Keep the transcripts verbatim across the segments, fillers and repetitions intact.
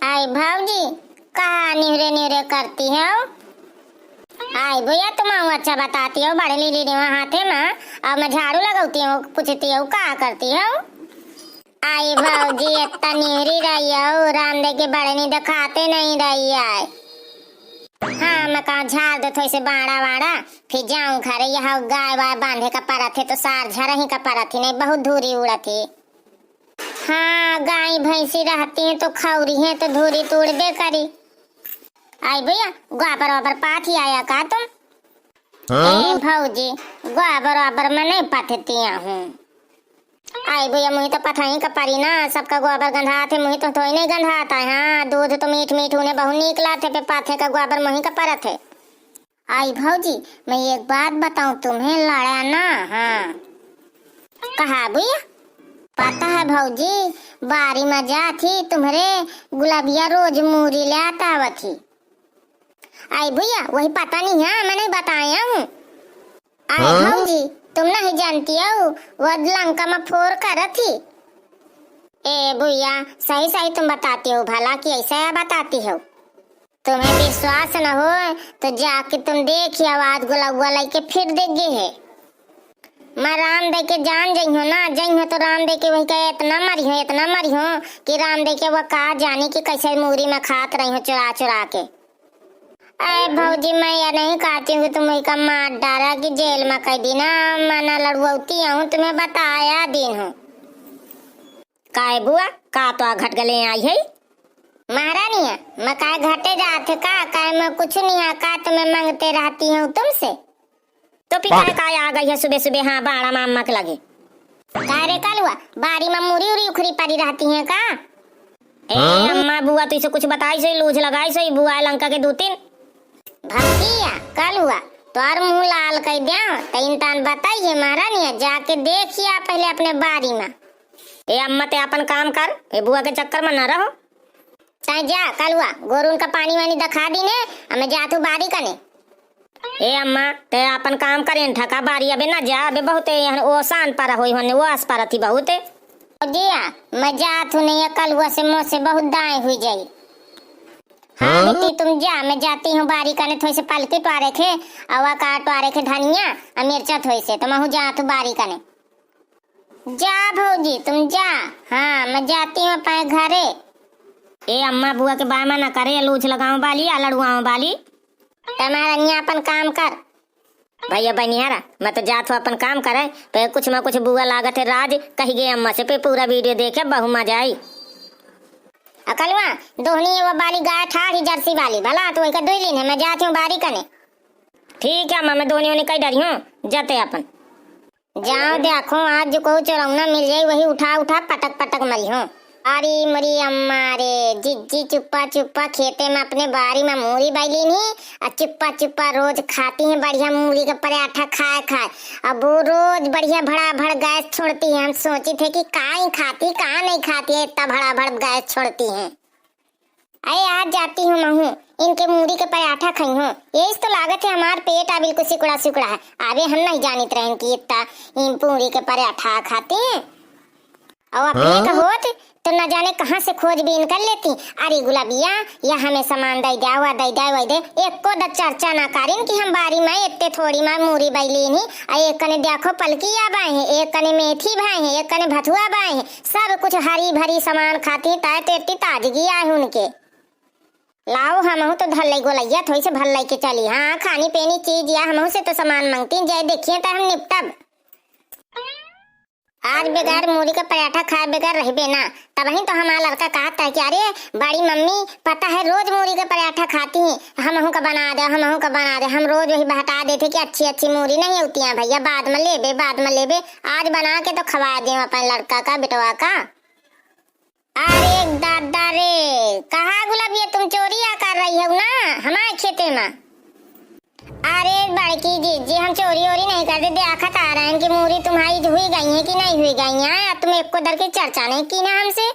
आई भौजी, कहा निहुरे निहुरे करती हो? आई भैया, तुम अच्छा बताती हो, बड़े लीली ने हाथे में, अब मैं झाड़ू लगौती हूँ, पूछती हूँ का करती हो? आई भौजी, इतना निहुरी रही हो, राम दे के बड़े नहीं दिखाते नहीं रही है। हाँ, मैं कहा झाड़ दे थोड़ी से बाड़ा वाड़ा, फिर जाऊं घरे। यहाँ गाय वाय बांधे का परत है तो सार झरही का परत ही नहीं, बहुत धूरी उड़त है। हाँ, गाय भैंसी रहती हैं तो खौरी हैं तो धूरी तो उड़बे करी। आई भैया, गोबर ओबर पाथी आया का तुम? हाँ? ए भौजी, गोबर ओबर मैं नहीं पाथतिया हूँ। आई भैया, मुही तो पथही का परी ना, सबका गोबर गंधात है, मुही तो थोड़ी नहीं गंधात है। हाँ, दूध तो मीठ मीठ उन्हें बहुत नीक लात है, पे पाथे का गोबर मुही का परत है। आई भौजी, मैं एक बात बताऊं तुम्हें, लड़ा ना। हाँ। कहा भैया? पता है भौजी, बारी में जात ही तुम्हरे गुलबिया रोज मूरी ले आता आवत ही। आई भैया, वही पता नहीं है, मैं नहीं बताया हूँ। आई हाँ? भौजी, तुम नहीं जानती हो, वो लंका में फोर करत ही। ए भैया, सही सही तुम बताती हो भला कि ऐसा है बताती हो? तुम्हें विश्वास न हो तो जाके तुम देखियो, आज गुलौआ लइके फिर देख गए है। मैं राम दे के जान जइहो ना, जइहो तो राम दे के वही कहे इतना मरिहो, इतना मरिहो कि राम दे के वो का जानी कि कैसे मूरी में खात रही हो चुरा चुरा के। अरे भौजी, मैं यह नहीं कहती हूँ कि तुम वही का मार डारा कि जेल में कह दी ना, मैं ना लड़ुआती हूँ, तुम्हें बताया दिन हूँ। काहे बुआ, का तो घट गले आई है? महारानी है, मैं काय घटे जात है का? काय मैं कुछ नहीं है का? तो मैं मांगते रहती हूँ तुमसे। तो फिर काय, काय आ गई है सुबह सुबह? हाँ, बाड़ा मामा के लगे। का रे कलुआ, बारी में मूरी उरी उखरी पड़ी रहती है का? ए हाँ? अम्मा बुआ, तू इसे कुछ बताई सही, लूझ लगाई सही, बुआ लंका के दू तीन। भक्तिया, कलुआ, तोर मुंह लाल कर द्या, तैन तान बताइए महारानी है, जाके देखिया पहले अपने बारी में। ए अम्मा, ते अपन काम कर, ए बुआ के चक्कर में न रहो। तैं जा कलुआ, गोरुन का पानी वानी दिखा दीने, अब मैं जात हूँ बारी कने। ए अम्मा, ते अपन काम करेन ठका बारी, अबे ना जा, अबे बहुत यहाँ ओसान पर होई होने, वो आस पर थी बहुत। जिया, मैं जात हूँ नहीं, कलुआ से मुँह से बहुत दाएं हुई जाई। हाँ हाँ? बेटी, तुम जा, मैं जाती हूँ बारी कने, थोड़ी से पलकी टोरे खे, अवा का टोरे खे धनिया, आ मिर्चा थोड़ी से, तो मैं हूँ जात हूँ बारी कने। जा भौजी, तुम जा। हाँ, मैं जाती हूँ अपने घरे। ए अम्मा, बुआ के बाय मना करे, लूझ लगाओ बाली, आ लड़ुआओ बाली। तुम्हारा यहाँ अपन काम कर। भैया बनिहारा, मैं तो जात हूँ अपन काम करे, पे कुछ में कुछ बुआ लागत है राज, कही गए अम्मा से, पे पूरा वीडियो देखे, बहु मजा आई। अकलवा, दोहनी वो बाली गाय ठाढ़ी जर्सी वाली, भला तू इनका दुई लीन है, मैं जाती हूँ बारी कने। ठीक है अम्मा, मैं दोहनी उन्हें कही डरी हूँ, जाते अपन। जाओ देखो, आज जो कोई चुरौना मिल जाई, वही उठा उठा पटक पटक मरी हो। अरे मोरी अम्मा रे, जिज्जी चुप्पा चुप्पा खेते में अपने बारी में मूरी बैलीन ही, आ चुप्पा चुप्पा रोज खाती हैं बढ़िया मूरी का पराठा खाए खाए। अब वो रोज बढ़िया भड़ा भड़ गैस छोड़ती है। हम सोची थे कि काई खाती, का नहीं खाती है, इतना भड़ा भड़ गैस छोड़ती हैं। अरे आज जाती हूँ महू, इनके मूरी के पराठा खाई हूँ। यही तो लागत है हमार पेट आ बिल्कुल सिकुड़ा सिकुड़ा है। अबे हम नहीं जानित रहन कि इतना इन पूरी के पराठा खाती हैं। और अपने हाँ? का होत तो न जाने कहाँ से खोजबीन कर लेती। अरे गुलाबिया, या हमें सामान दे दे, वा दे दे, वा दे। एको द चर्चा ना करिन कि हम बारी में इतने थोड़ी में मूरी बैलीन ही। आ एक कने देखो पलकी आ बाए हैं, एक कने मेथी भाए हैं, एक कने भथुआ बाए हैं। सब कुछ हरी भरी सामान खाती, ताए तो इतनी ताजगी आए उनके। लाओ, हमहू तो धल्लई गोलैया थोड़ी से भल्लई के चली। हाँ, खानी पीनी चीज या हमहू से तो सामान मांगती, जय देखिए तो हम निपटब। आज बगैर मूरी के पराठा खाए बगैर रहबे ना। तबही तो हमार लड़का कहत है कि अरे बड़ी मम्मी, पता है रोज मूरी के पराठा खाती हैं, हमहू का बना दे, हमहू का बना दे। हम रोज वही बहटा देते कि अच्छी अच्छी मूरी नहीं होती हैं भैया, बाद में लेबे, बाद में लेबे। आज बना के तो खवा दे अपन लड़का का, बिटवा का। अरे दादा रे, कहा गुलाबिया, तुम चोरी आ कर रही हो ना हमारे खेते में? अरे बड़की जीजी, हम चोरी ओरी नहीं करते, देखत आ रहे हैं कि मूरी तुम्हारी हुई गई है कि नहीं हुई गई है। अब तुम एक को दर की चर्चा नहीं की ना हमसे।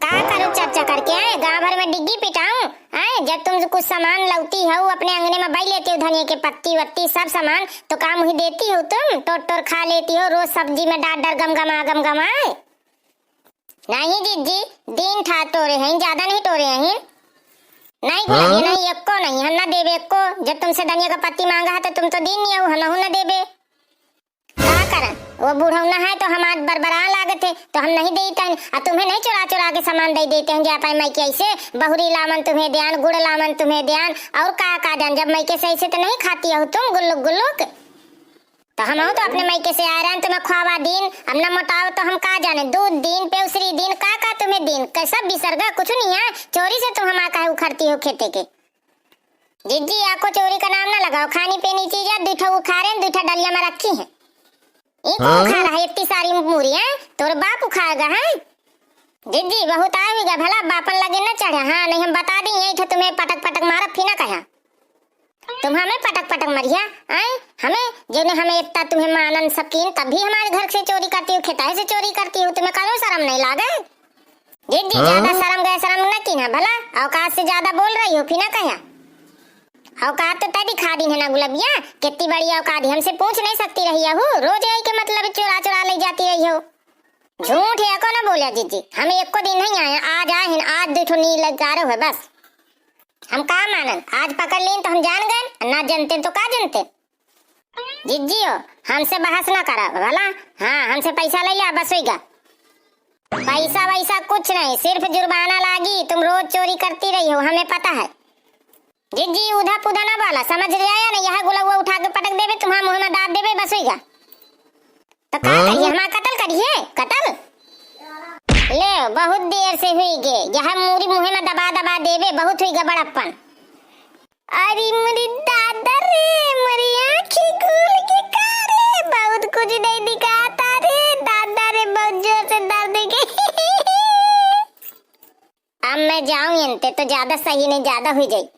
का करूँ चर्चा करके, आए गाँव भर में डिग्गी पिटाऊँ? आए जब तुम कुछ सामान लौती हो, अपने अंगने में बाई लेती हो, धनिया के पत्ती वत्ती सब सामान, तो काम ही देती हो तुम, तोड़ तोड़ खा लेती हो, रोज सब्जी में डाल डाल गम गमा गम गमाए। नहीं जिज्जी, दीन ठा टोरे हैं, ज्यादा नहीं टोरे हैं। नहीं गुलबिया, हाँ? नहीं, एक्को नहीं, हम ना देबे एक्को। जब तुमसे धनिया का पत्ती मांगा है तो तुम तो दीन नहीं हो, हमहू ना देबे। का करन? वो बुढ़ौना है तो हम आज बरबरा लागत है, तो हम नहीं देते हैं। आ तुम्हें नहीं चुरा चुरा के सामान दे देते हैं, जाता है माई के ऐसे, बहुरी लामन तुम्हें द्यान, गुड़ लामन तुम्हें द्यान, और का का द्यान, जब माई के से ऐसे तो नहीं खाती हो तुम गुल्लुक गुल्लुक। तो हमहू तो अपने माई के से आए रहन, तुम्हें खुआवा दीन, अब न मोटाओ तो हम का जाने, दूध दीन, पेउसरी दीन, का का तुम्हें दीन, कै सब बिसरगा, कुछ नहीं है, चोरी से तुम हमार काहे उखड़ती हो खेते के। जिज्जी, आको चोरी का नाम ना लगाओ, खानी पीनी चीज है, दुई ठो उखारे, दुई ठो डलिया में रखी है। ई कौन हाँ? उखाड़ा है इतनी सारी मूरी है? तोर बाप उखाड़गा है? जिज्जी, बहुत आए हुई गा भला, बापन लगे न चढ़े। हाँ, नहीं हम बता दी, यही ठे तुम्हें पटक पटक मारब, फिर ना कहा। तुम हमें पटक पटक मरिया, आए? हमें, जो ने हमें इतना तुम्हें मानन सकीन, तब भी हमारे घर से चोरी करती हो, खेताए से चोरी करती हो, तुम्हें कौनो शर्म नहीं लागे? जिज्जी, हाँ? ज्यादा शर्म गए शर्म न की ना भला, औकात से ज्यादा बोल रही हो, फिर ना कहा। औकात तो तय दिखा दी है ना गुलबिया, कितनी बड़ी औकात है, हमसे पूछ नहीं सकती रही हो, रोज यही के मतलब चुरा चुरा ले जाती रही हो। झूठ है, एको ना बोलिया जिज्जी, हम एको दिन नहीं आए, आज आए हैं, आज दो ठो नील गारो है बस। हम का मानन, आज पकड़ लीन तो हम जान गए, ना जानते तो का जानते। जिज्जी हो, हमसे बहस ना करा भला। हाँ, हमसे पैसा ले लिया, बस होइगा। पैसा वैसा कुछ नहीं, सिर्फ जुर्माना लागी, तुम रोज चोरी करती रही हो, हमें पता है। जिज्जी, उधा पुधा ना बोला, समझ लिया या नहीं? यह गुलौआ उठा के पटक देबे, तुम्हारा मुँह में दाब देबे, बस होइगा। तो का हाँ? करिए, हमारा कत्ल करिए, कत्ल? ले, बहुत देर से हुई गे, यह मूरी मुँह में दबा दबा देबे, बहुत हुई गे बड़प्पन। अरे मोरी दादा रे, मोरी आँखी खुल के का रे, बहुत कुछ नहीं दिखाता रे, दादा रे, बहुत जोर से दर्द के। अब मैं जाऊं इनते तो ज्यादा सही नहीं, ज्यादा हुई जाई।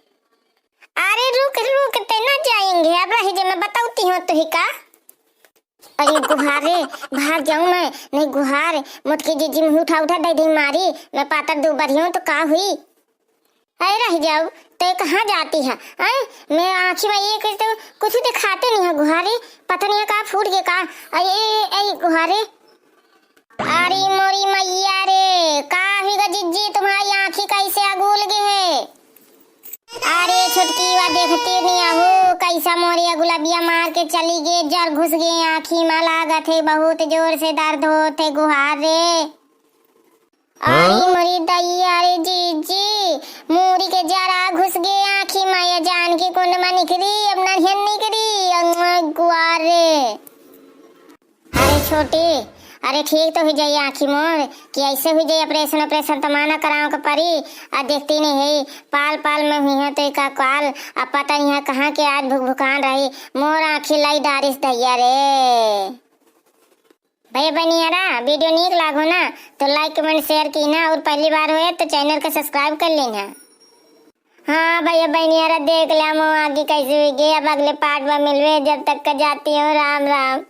अरे रुक रुक, ते ना जाएंगे, अब रही जे, मैं बताती हूँ तुही का। अरे गुहारे, भाग जाऊं मैं, नहीं गुहार, मोटकी जिज्जी मुँह उठा उठा दे दे मारी, मैं पातर दो बरियों तो का हुई। अरे रह जाओ, ते कहाँ जाती है? अरे मैं आँखी में ये कहते कुछ दिखाते नहीं है गुहारे, पता नहीं है का फूट गए का। अरे, अरे गुहारे। अरे मोरी मैया रे, का हुई गा जिज्जी, तुम्हारी आँखी कैसे अगुल गए है? अरे छोटकी वा देखती नहीं आहू, कैसा मोरिया गुलबिया मार के चली गए, जर घुस गए आँखी में, लागत है बहुत जोर से दर्द होत है गुहार रे। अरे हाँ? मोरी दैया रे जिज्जी, मूरी के जरा घुस गए आँखी में, ये जान की कुंड में निकरी, अब नहियन निकरी, अम्मा गुआर रे। अरे छोटी, अरे ठीक तो हुई जाई आँखी मोर, कि ऐसे हुई जाई ऑपरेशन, ऑपरेशन तो माना कराओ के परी। आ देखती नहीं है, पाल पाल में हुई है तो एका काल, आ पता नहीं है कहाँ के आज भुकभुकान रही, मोर आँखी लाई डारिस दैया रे। भैया बहनियारा, वीडियो नीक लागो ना तो like, comment, share कीना, और पहली बार होए तो channel के subscribe कर लीना। हाँ भैया बहनियारा, देख लिया मो आगे कैसे हुई गई। अब अगले part में मिलवे, जब तक का जाती हूँ, राम राम।